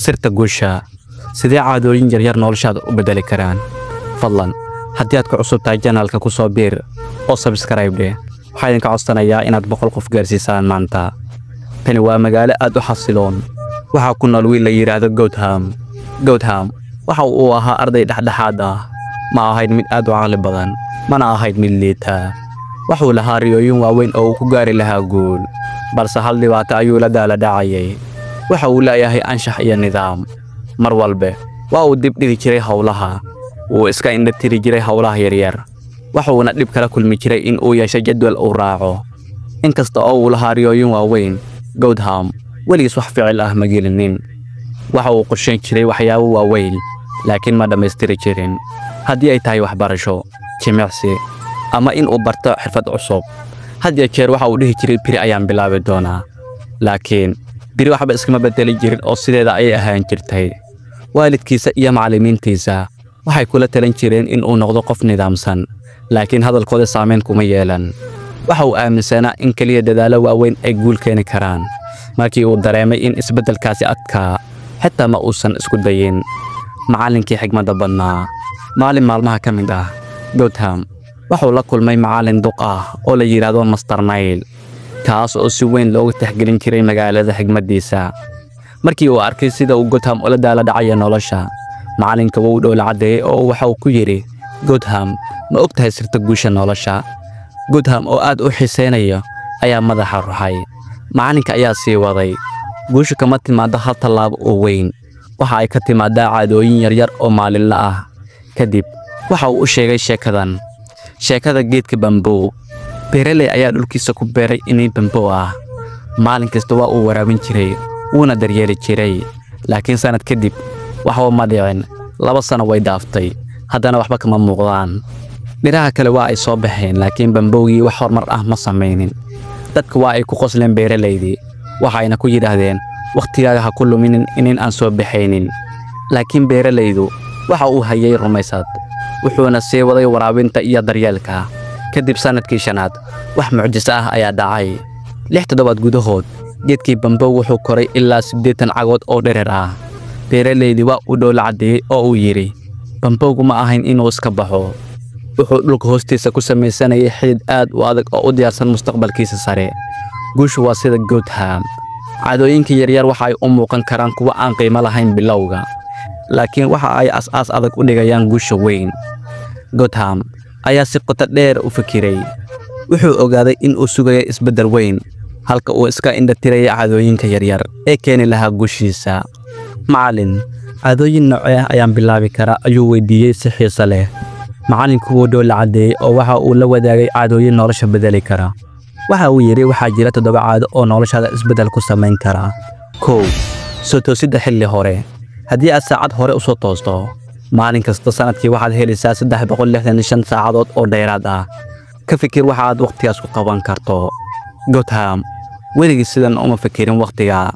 Sirta guusha. Sidee caadooyin yaryar noloshaada u bedeli karaan? Fadlan, haddii aad ku cusub tahay channelka, ku soo biir oo subscribe dheh. Waxaa idinka codsanayaa inaad 100 qof gaarsiisaan maanta. Tani waa magaalo aad u xasiloon. Waxaa ku nool wiil la yidhaahdo Gotham. Gotham waxa uu ahaa arday dhexdhexaad ah. Ma ahayn mid aad u caqli badan, mana ahayd mid liita. Wuxuu lahaa riyooyin waaweyn oo uu ku gaari lahaa guul, balse hal dhibaato ayuu la daala dhacayay. Waxa uu leeyahay anshax iyo nidaam. Mar walbe waa uu dib dhigi jiray howlaha, wuu iska indhatiri jiray howlaha yaryar, wuxuuna dhib kala kulmi jiray in uu yeesho jadwal uu raaco. Inkasta oo uu lahaa riyooyin waaweyn, Gotham weligiis wax ficil ah ma gelinin. Waxa uu qorshayn jiray waxyaabo waaweyn, laakiin ma dhammaystiri jirin. Haddii ay tahay waxbarasho, jimicsi, ama in uu barto xirfad cusub, had iyo jeer waxa uu dhihi jiray beri ayaan bilaabi doonaa. Laakiin beri waxba iskama bedeli jirin oo sideeda ayay ahaan jirtay. Waalidkiisa iyo macallimiintiisa waxay kula talin jireen in uu noqdo qof nidaamsan, laakiin hadalkooda saameyn kuma yeelan. Waxa uu aaminsanaa in keliya dadaallo waaweyn ay guul keeni karaan. Markii uu dareemay in isbeddelkaasi adkaa, xitaa ma uusan isku dayin. Macallinkii xigmadda badnaa. Maalin maalmaha ka mid ah, Gotham wuxuu la kulmay macallin duq ah oo la yidhaahdo Master Nail, kaas oo si weyn loogu tixgelin jiray magaalada xigmaddiisa. Markii uu arkay sida uu Gotham ula daala dhacaya nolosha, macallinka wuu dhoola caddeeyey oo waxa uu ku yidhi, "Gotham, ma og tahay sirta guusha nolosha?" Gotham oo aad u xiiseynaya ayaa madaxa ruxay. Macallinka ayaa sii waday, "Guushu kama timaado hal tallaabo oo weyn, waxa ay ka timaadaa caadooyin yaryar oo maalinle ah." Kadib waxa uu u sheegay sheekadan, sheekada geedka bamboo. Beeraley ayaa dhulkiisa ku beeray iniin bamboo ah. Maalin kasta waa uu waraabin jiray, wuuna daryeeli jiray. Laakiin sanad kadib waxba ma dhicin. 2 sano way dhaaftay, haddana waxba kama muuqdaan. Dhiraha kale waa ay soo baxeen, laakiin bamboogii wax horumar ah ma samaynin. Dadka waa ay ku qosleen beeraleydii, waxayna ku yidhaahdeen, "Wakhtigaaga ha ku luminin inin aan soo baxaynin." Laakiin beeralaydu waxa uu hayay rumaysad, wuxuuna sii waday waraabinta iyo daryeelka. Kadib sanadkii shanaad, wax mucjiso ah ayaa dhacay. 6 toddobaad gudahood, geedkii bambow wuxuu koray ilaa 80 cagood oo dherer ah. Beeraleydii waa uu dhoola caddeeyey oo uu yidhi, "Bambowgu ma ahayn inuu iska baxo. Wuxuu dhulka hoostiisa ku samaysanayay xidid aad u adag oo u diyaarsan mustaqbalkiisa sare." Guushu waa sida Gotham. Caadooyinka yaryar waxa ay u muuqan karaan kuwo aan qiimo lahayn bilowga, laakiin waxa ay aas-aas adag u dhigayaan guusha weyn. Gotham ayaa si qoto dheer u fikiray. Wuxuu ogaaday in uu sugayo isbeddel weyn, halka uu iska indhatirayay caadooyinka yaryar ee keeni lahaa guushiisa. "Macallin, caadooyin noocee ah ayaan bilaabi karaa?" ayuu weydiiyey si xiiso leh. Macallinku wuu dhoola caddeeyey oo waxa uu la wadaagay caadooyin nolosha bedeli kara. Waxa uu yidhi, waxaa jira 7 caado oo noloshaada isbeddel ku samayn kara. 1, soo toosidda xilli hore. Haddii aad saacad hore u soo toosto, maalin kasta sanadkii waxaad helaysaa 365 saacadood oo dheeraad ah. Ka fikir waxa aad wakhtigaas ku qaban karto. Gotham weligii sidan uma fikirin wakhtiga,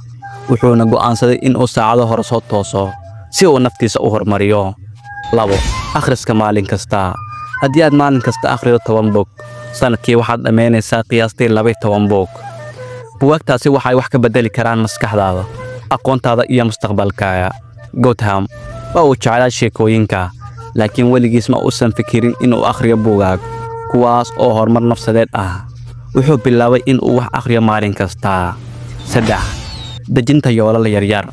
wuxuuna go'aansaday in uu saacado hore soo tooso si uu naftiisa u horumariyo. 2, akhriska maalin kasta. Haddii aad maalin kasta akhrido 10 bog, sanadkii waxaad dhammaynaysaa qiyaastii 12 bog. Buugaagtaasi waxay wax ka bedeli karaan maskaxdaada, aqoontaada iyo mustaqbalkaaga. Gotham waa uu jeclaa sheekooyinka, laakiin weligiis ma uusan fikirin inuu akhriyo buugaag, kuwaas oo horumar nafsadeed ah. Wuxuu bilaabay in uu wax akhriyo maalin kasta. 3, dejinta yoolal yaryar.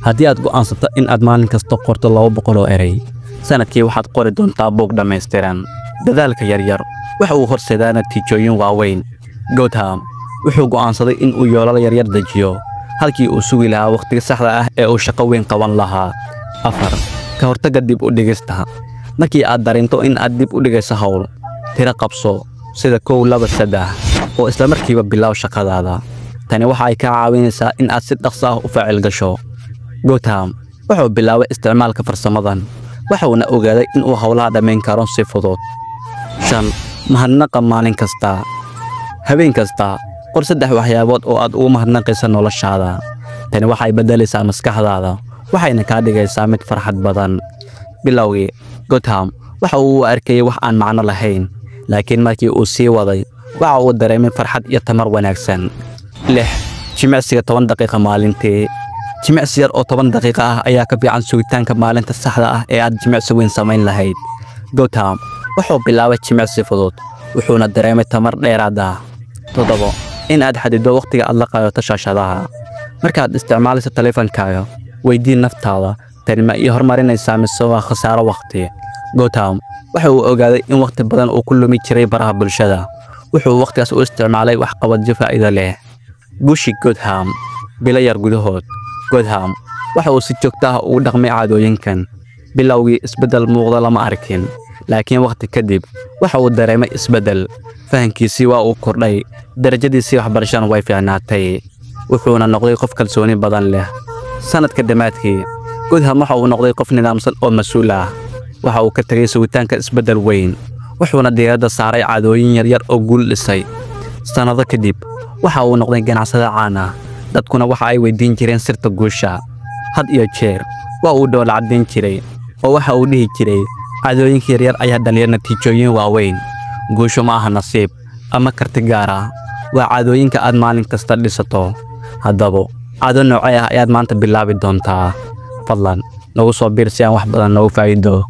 Haddii aad go'aansato in aad maalin kasta qorto 200 oo erey, sanadkii waxaad qori doontaa buug dhammaystiran. Dadaalka yaryar waxa uu horseedaa natiijooyin waaweyn. Gotham wuxuu go'aansaday in uu yoolal yaryar dejiyo, halkii uu sugi lahaa wakhtiga saxda ah ee uu shaqo weyn qaban lahaa. 4, ka hortagga dib u dhigista. Markii aad dareento in aad dib u dhigayso hawl, tiro qabso sida 1, 2, 3 oo isla markiiba bilow shaqadaada. Tani waxa ay kaa caawinaysaa in aad si dhaqso ah u faacil gasho. Gotham wuxuu bilaabay isticmaalka farsamadan, waxuuna ogaaday in uu howlaha dhammayn karo si fudud. 5, mahadnaqa maalin kasta. Habeen kasta qor 3 waxyaabood oo aad ugu mahadnaqayso noloshaada. Tani waxay beddelaysaa maskaxdaada, waxayna kaa dhigaysaa mid farxad badan. Bilowgii, Gotham waxa uu u arkayay wax aan macno lahayn, laakiin markii uu sii waday, waxa uu dareemay farxad iyo tamar wanaagsan. 6, jimicsiga 10 daqiiqo maalintii. Jimicsi yar oo 10 daqiiqo ah ayaa ka fiican sugitaanka maalinta saxda ah ee aad jimicsi weyn samayn lahayd. Gotham wuxuu bilaabay jimicsi fudud, wuxuuna dareemay tamar dheeraad ah. 7, in aad xadiddo waqtiga aad la qaadato shaashadaha. Markaad isticmaalayso taleefankaaga, weydii naftaada, tani ma ii horumarinaysaa mise waa khasaaro waqti? Gotham waxa uu ogaaday in waqti badan uu ku lumi jiray baraha bulshada. Wuxuu waqtigaas u isticmaalay waxqabadyo faa'iido leh. Guushii Gotham. Bilo yar gudahood, Gotham waxa uu si joogto ah ugu dhaqmay caadooyinkan. Bilowgii isbeddel muuqda lama arkin, laakiin waqti kadib waxa uu dareemay isbeddel. Fahankiisii waa uu kordhay, darajadiisii waxbarashana way fiicnaatay, wuxuuna noqday qof kalsooni badan leh. Sanadka dhammaadkii, Gotham waxa uu noqday qof nidaamsan oo mas'uul ah. Waxa uu ka tegay sugitaanka isbeddel weyn, wuxuuna diiradda saaray caadooyin yaryar oo guul dhisay. Sannado kadib, waxa uu noqday ganacsade caan ah, dadkuna waxa ay weydiin jireen sirta guusha. Had iyo jeer waa uu dhoola caddayn jiray oo waxa uu dhihi jiray, caadooyinka yaryar ayaa dhaliya natiijooyin waaweyn. Guushu ma aha nasiib ama karti gaar ah, waa caadooyinka aad maalin kasta dhisato. Haddaba, caado noocee ah ayaad maanta bilaabi doontaa? Fadlan nagu soo biir si aan wax badan noogu faa'iido.